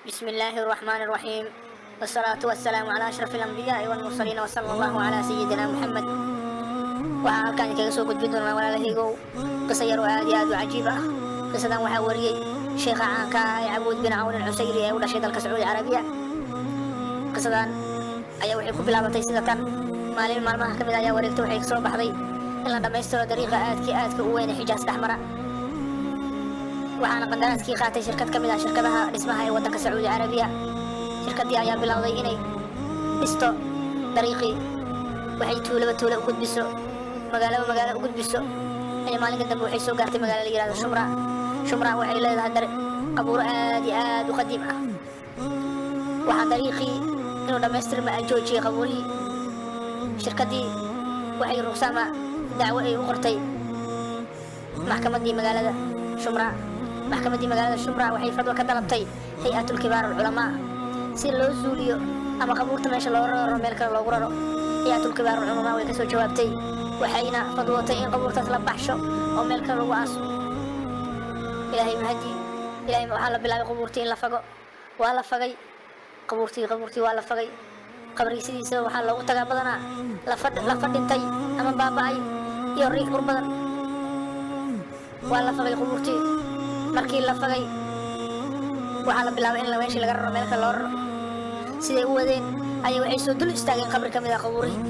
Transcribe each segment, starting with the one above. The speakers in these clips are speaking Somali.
بسم الله الرحمن الرحيم، والصلاة والسلام على أشرف الأنبياء والمرسلين، وصلى الله على سيدنا محمد. Waxaan halkaan kaga soo gudbin doonaa, walaalahaygow, qiso yar oo aad iyo aad u cajiib ah. Qisadan waxaa wariyey sheekha caanka ah ee Cabuud bin Cawn Alcusayri ee u dhashay dalka Sacuudi Carabiya. Qisadan ayaa waxay ku bilaabatay sida tan: maalin maalmaha ka mid ayaa wareegta waxay kasoo baxday in la dhammaystiro dariiqa aadkii aadka u weyn ee Xijaas dhex mara. Waxaana qandaraaskii qaatay shirkad ka mid ah shirkadaha dhismaha ee waddanka Sacuudi Carabiya. Shirkaddii ayaa bilowday inay dhisto dariiqii. Waxay tuulaba tuulo u gudbiso, magaalaba magaalo u gudbiso ayaa maalinka dambe waxay soo gaartay magaalo la yihahdo Shumra. Shumra waxay leedahay qabuuro aad iyo aad u qadiim ah. Waxaa dariiqii inuu dhammaystirma a joojiyey qabuurihii. Shirkaddii waxay ruqsaama dacwo ay u qortay maxkamaddii magaalada Shumra. Maxkamaddii magaalada Shumra waxay fadwa ka dalabtay hay-atul kibaar alculamaa si loo zuuliyo ama qabuurta meesha loo raro, meel kale loogu raro. Hay-atul kibaar alculamaa way kasoo jawaabtay, waxayna fadwootay in qabuurtaas la baxsho oo meel kale lagu aaso. Ilaahay mahadii, Ilahay, waxaa la bilaabay qabuurtii in la fago. Waa la fagay qabuurtii, qabuurtii waa la fagay. Qabrigii sidiisa waxaa loogu tagaa badanaa lafa dhintay ama baaba'ay iyo riix ur badan. Waa la fagay qubuurtii. Markii la fagay, waxaa la bilaabay in meeshii laga raro, meel kale loo raro. Siday u wadeen ayay waxay soo dul istaageen qabri ka mid ah qabuurihii.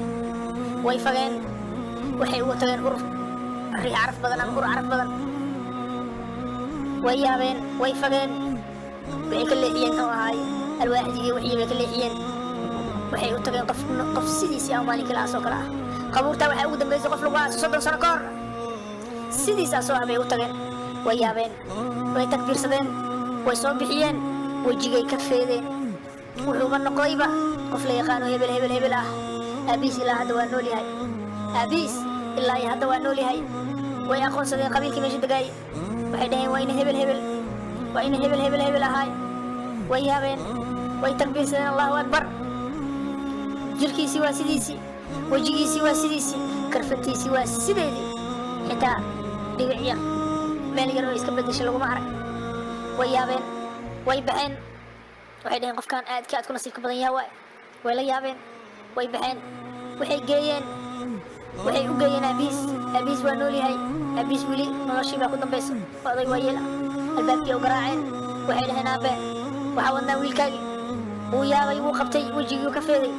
Way fageen, waxay uga tageen ur, riix caraf badan ama ur caraf badan. Way yaabeen, way fageen, waxay ka leexiyeen, muxuu ahaay, alwaaxdigii wixii bay ka leexiyeen. Waxay u tageen qof sidiisii ah, maalinkii la aasoo kale ah. Qabuurtaa waxaa ugu dambeysay qof lagu aaso 30 sano ka hor. Sidiisaasoo ah bay u tageen. Way yaabeen, way takbiirsadeen, way soo bixiyeen, wejigay ka feedeen. Wuxuuba noqdayba qof la yaqaano, hebel hebel hebel ah. Aabihiis ilaa hadda waa nool yahay, aabihiis ilaa iyo hadda waa nool yahay. Way aqoonsadeen qabiilkii meesha degaayay. Waxay dhaheen, "Waa ina hebel hebel, waa ina hebel hebel hebel ahaay." Way yaabeen, way takbiirsadeen, Allahu akbar. Jirkiisii waa sidiisii, wejigiisii waa sidiisii, karfantiisii waa sideedii, xitaa dhibic yar, meel yar oo iska bedeshay laguma arag. Way yaabeen, way baxeen. Waxay dhaheen, "Qofkan aadka aad ku nasiibka badan yaha waay." Way la yaabeen, way baxeen, waxay geeyeen, waxay u geeyeen aabihiis. Aabihiis waa nool yahay, aabihiis weli noloshii baa ku dambaysa, waa oday waayeel ah. Albaabkii u garaaceen, waxay dhaheen, "Aabe, waxaa wadnaa wiilkaagii." Wuu yaabay, wuu qabtay, wejigii ka feeday,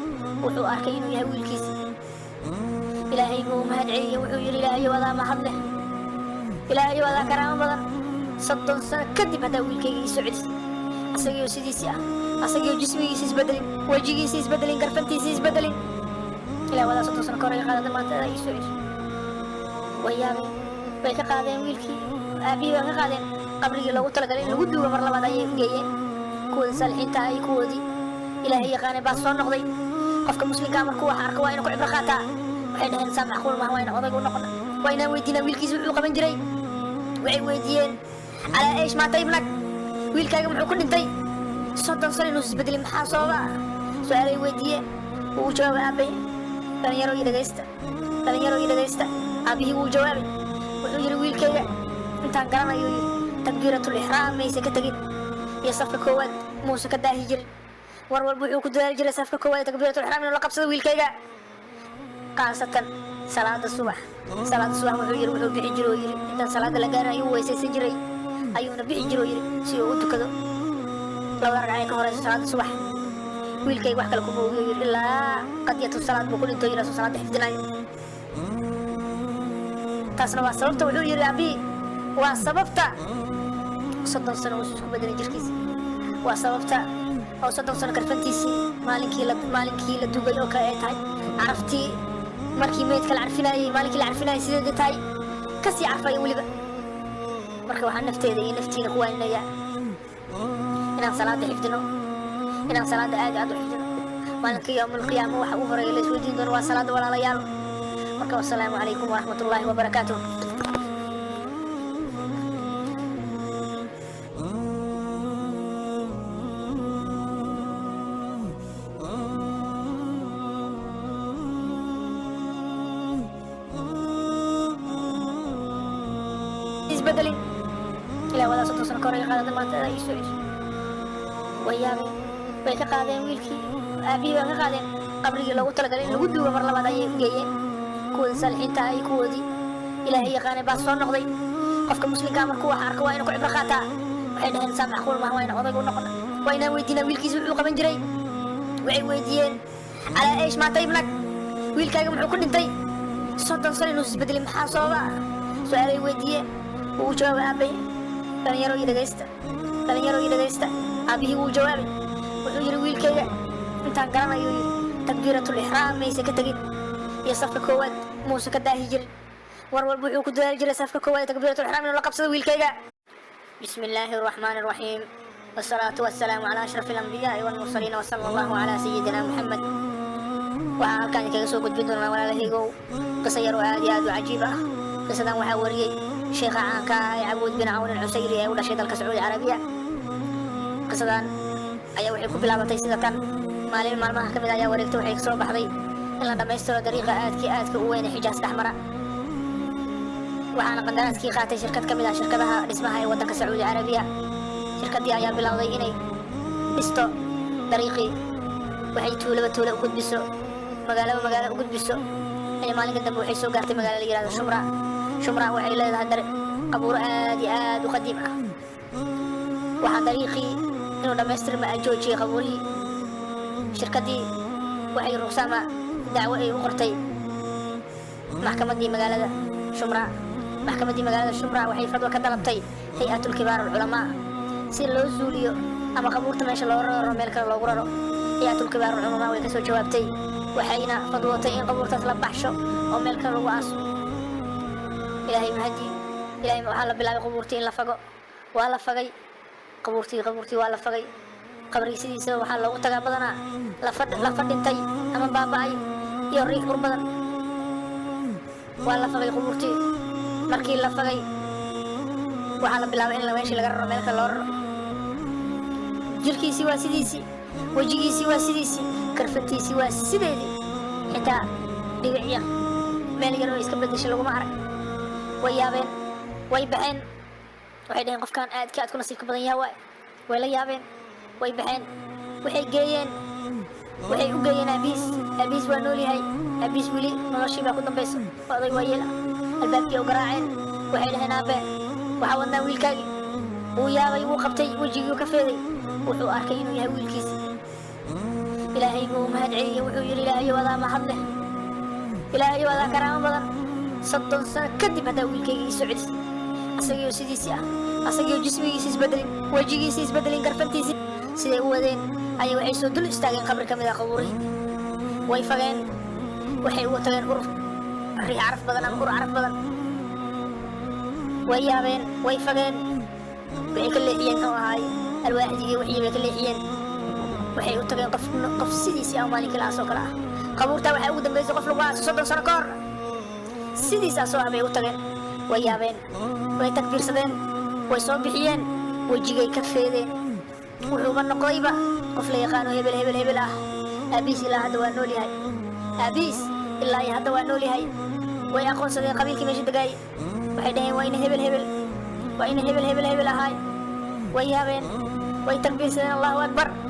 wuxuu arkay inuu yahay wiilkiisi. Ilaahay buu mahad celiyey. Wuxuu yidhi, "Ilaahayow, adaa mahad leh, Ilaahayow, adaa karaamo badan. 30 sano kadib haddaa wiilkayga ii soo celisay, asagiioo sidiisii ah, asagiioo jismigiisa isbedelin, wejigiisa isbedelin, garfantiisa isbedelin, Ilaah, wadaa 30 sano ka hor iga qaadata, maanta adaa ii soo celisay." Way yaabeen, way ka qaadeen wiilkii, aabihii way ka qaadeen. Qabrigii loogu talagalay in lagu duugo mar labaad ayay u geeyeen. Kuwoodii saalixiinta ah iyo kuwoodii Ilaahay yaqaanay baa soo noqday. Qofka muslimkaa markuu wax arko waa inuu ku cibro qaataa. Waxay dhaheen, "Saa macquul maha, waa inaan odayga u noqona, waa inaan weydiinaa wiilkiisa wuxuu qaban jiray." Waxay weydiiyeen, "Calaa eish maata ibnak? Wiilkaaga muxuu ku dhintay? 30 sano inuu isbedelin, maxaa sababa?" Su-aalay weydiiyeen. Wuu u jawaabay aabbahi. Dhalinyaro iyo dhegaysta, dhalinyaro iyo dhegaysta. Aabbihii wuu jawaabay. Wuxuu yidhi, "Wiilkayga intaan garanayo," yidhi, "takbiiratul ixraam maysa ka tegin iyo safka koowaad muuse ka daahi jirin. War walba wuxuu ku dadaali jiray safka koowaad ee takbiiratul ixraam inuu la qabsado wiilkayga, khaasatan salaada subax. Salaada subax," wuxuu yidhi, "wuxuu bixi jiray," oo yidhi, "intaan salaada la gaarin ayuu weysaysan jiray, ayuuna bixi jiray," oo yidhi, "si uu u tukado labada ragca ee ka horeysa salaada subax. Wiilkayga wax kale kuma ogiyo," yidhi, "ilaa qadiyatu salaad buu ku dhinto," yidhi, "asoo salaada xifdinayo. Taasna waa sababta," wuxuu yidhi aabihii, "waa sababta 30 sano uusan isku bedelin jirkiisa, waa sababta oo 30 sano karfantiisii maalinkii la dugay oo kale ay tahay, caraftii markii meydka la carfinayay, maalinkii la carfinayay sideeda tahay, kasii carfaya weliba." Marka waxaan nafteeda iyo naftiina ku waaninayaa inaan salaada xifdino, inaan salaada aad aad u xifdino. Maalinka yowmulqiyaama waxa ugu horeeya la isweydiin doono waa salaada, walaalayaal. Marka wasalaamu calaykum waraxmat ullaahi wabarakaatuh. Isbedelin. Ilaa wadaa 30 sano ka hor iga qaadata, maanta adaa ii soo ceshay. Way yaabeen, way ka qaadeen wiilkii, aabihii way ka qaadeen. Qabrigii loogu talagalay in lagu duugo mar labaad ayay u geeyeen. Kuwoodii saalixiinta ah iyo kuwoodii Ilaahay yaqaanay baa soo noqday. Qofka muslimkaa markuu wax arko waa inuu ku cibro qaataa. Waxay dhaheen, saa macquul maaha, waa inaan odayga u noqona, waa inaan weydiinaa wiilkiisa wuxuu qaban jiray. Waxay weydiiyeen, على إيش مات ابنك? Wiilkaaga muxuu ku dhintay? 30 sano inuu isbedelay maxaa sababa? Su-aalay weydiiyeen, wuu jawaabay aabbahi. Dhalinyaro iyo dhegaysta, dhalinyaro iyo dhegaysta. Aabbihii wuu jawaabay, wuxuu yidhi, wiilkayga intaan garanayo, yidhi, takbiiratul ixraam maysa ka tegin iyo safka koowaad muusa ka daahi jirin. War walba wuxuu ku dadaali jiray safka koowaad ee takbiiratul ixraam inuu la qabsado wiilkayga. بسم الله الرحمن الرحيم، والصلاة والسلام على أشرف الأنبياء والمرسلين، وصلى الله على سيدنا محمد. Waxaan halkaan idinkaga soo gudbin doonaa, walaalahaygow, qiso yar oo aad iyo aad u cajiib ah. Qisadan waxaa wariyey sheekha caanka ah ee Cabuud bin Cawn Alcusayri ee u dhashay dalka Sacuudi Carabiya. Qisadan ayaa waxay ku bilaabatay sida tan: maalin maalmaha ka mid ayaa wareegta waxay kasoo baxday in la dhammaystiro dariiqa aadkii aadka u weyn ee Xijaas dhex mara. Waxaana qandaraaskii qaatay shirkad ka mid ah shirkadaha dhismaha ee waddanka Sacuudi Carabiya. Shirkaddii ayaa bilowday inay dhisto dariiqii. Waxay tuulaba tuulo u gudbiso, magaalaba magaalo u gudbiso ayaa maalinka dambe waxay soo gaartay magaalo la yihahdo Shumra. Shumra waxay leedahay dar qabuuro aad iyo aad u qadiim ah. Waxaa dariiqii inuu dhammaystirma a joojiyey qabuurihii. Shirkaddii waxay ruqsaama dacwo ay u qortay maxkamaddii magaalada Shumra. Maxkamaddii magaalada Shumra waxay fadwo ka dalabtay hay-atul kibaar alculamaa si loo zuuliyo ama qabuurta meesha loo raro, meel kale loogu raro. Hay-atul kibaar alculamaa way kasoo jawaabtay, waxayna fadwootay in qabuurtaas la baxsho oo meel kale lagu aaso. Ilaahay mahadii, Ilahay, waxaa la bilaabay qabuurtii in la fago. Waa la fagay qabuurtii, qabuurtii waa la fagay. Qabrigi sidiisaba waxaa loogu tagaa badanaa lafa dhintay ama baaba'ay iyo riix ur badan. Waa la fagay qubuurtii. Markii la fagay, waxaa la bilaabay in meeshii laga raro, meel kale loo raro. Jirkiisii waa sidiisii, wejigiisii waa sidiisii, karfantiisii waa sideedii, xitaa dhibic yar, meel yar oo iska bedeshay laguma arag. Way yaabeen, way baxeen. Waxay dhaheen, qofkan aadka aad ku nasiibka badan yaha waay. Way la yaabeen, way baxeen, waxay geeyeen, waxay u geeyeen aabihiis. Aabihiis waa nool yahay, aabihiis weli noloshii baa ku dambaysa, waa oday waayeel ah. Albaabkii u garaaceen, waxay dhaheen, aabe, waxaa wadnaa wiilkaagii. Wuu yaabay, wuu qabtay, wejigii ka feeday, wuxuu arkay inuu yahay wiilkiisi. Ilaahay buu mahad celiyey, wuxuu yidhi, Ilaahayow, adaa mahad leh, Ilaahayow, adaa karaamo badan. 30 sano kadib haddaa wiilkayga ii soo celisay, asagiyo sidiisii ah, asagiyo jismigiisi isbedelin, wejigiisi isbedelin, karfantiisii. Siday u wadeen ayay waxay soo dul istaageen qabri ka mid ah qabuurihii. Way fageen, waxay uga tageen ur, riix caraf badan ama ur caraf badan. Way yaabeen, way fageen, waxay ka leexiyeen kan ahaay alwaaxdigii, wixii bay ka leexiyeen. Waxay u tageen qof sidiisii ah, maalinkii la aasoo kale ah. Qabuurtaa waxaa ugu dambeysay qof lagu aaso 30 sano ka hor. Sidiisaasoo ah bay u tageen. Way yaabeen, way takbiirsadeen, way soo bixiyeen, wejigay ka feedeen, wuxuuba noqdayba qof la yaqaano, hebel hebel hebel ah. Aabihiis ilaa hadda waa nool yahay, aabihiis ilaa iyo hadda waa nool yahay. Way aqoonsadeen qabiilkii meesha degaayay. Waxay dhaheen, waa ina hebel hebel, waa ina hebel hebel hebel ahaay. Way yaabeen, way takbiirsadeen, Allahu akbar.